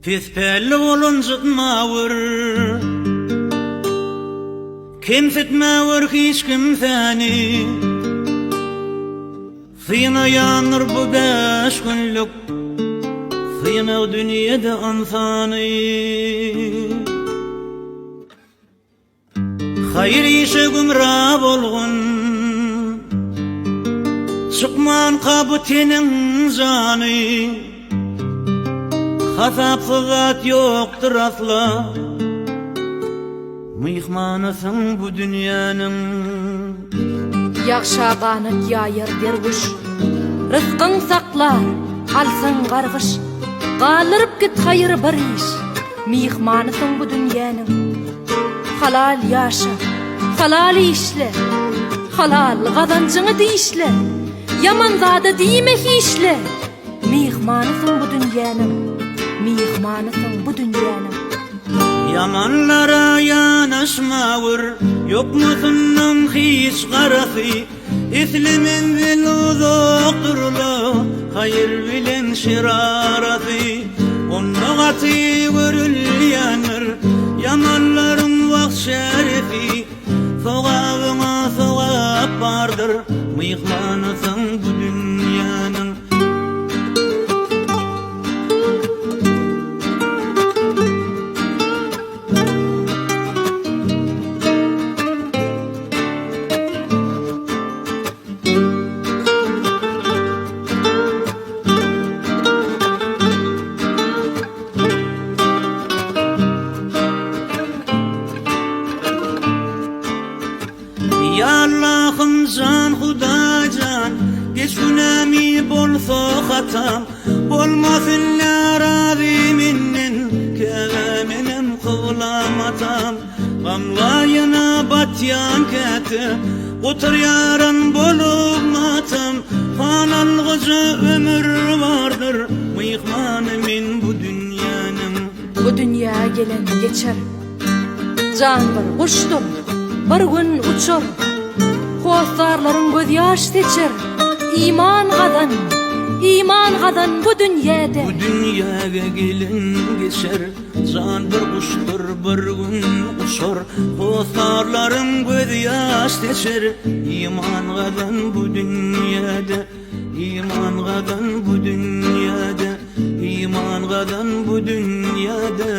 Pespälli bolanjykmawur. Kemsitmäwer hiç kimsäni. Synaýandyr bu bäş günlük synag dünýede ynsany. Haýyr işe gümra bolgun. Çykmanka bu teniň jany. Hasapsyz zat ýokdur asla. Myhmanysyň bu dünýäniň. Ýagşa ganat ýaýar derwüş. Ryskyň saklar, alsaň gargyş. Galdyryp git haýyr bir iş. Myhmanysyň bu dünýäniň. Halal ýaşa, halal işle, Halal gazanjyňy dişle, Ýaman zada diýme hiçle, Myhmanysyň bu dünýäniň, Myhmanysyň bu dünýäniň. Ýamanlara ýanaşmawur, Ýokmasyndan hiç garasy, Esli menzil uzakdyr-la, Haýyr bilen şer arasy. Onda gaty görülýändir, Ýamanlaryň wagt çäresi. Sogabyňa sogap bardyr, Myhmanysyň bu dünýäniň. Ýa Allahym jan Hudaýjan Geç günämi bolsa hatam Bolmasyn närazy menden Käbä menem kyblam atam Gamlaýana batýan käte Gutarýaran bolup matam Sanalgyja ömür bardyr Myhmany men bu dünýäniň. Bu dünýä gelen geçer. Jan bir guşdur, bir gün uçar, Hossarlaryň gözýaş seçer, Iman gazan, iman gazan bu dünýäde. Bu dünýäge gelen geçer, Jan bir guşdur, bir gün uçar, Hossarlaryň gözýaş seçer, Iman gazan bu dünýäde, Iman gazan bu dünýäde, Iman gazan bu dünýäde.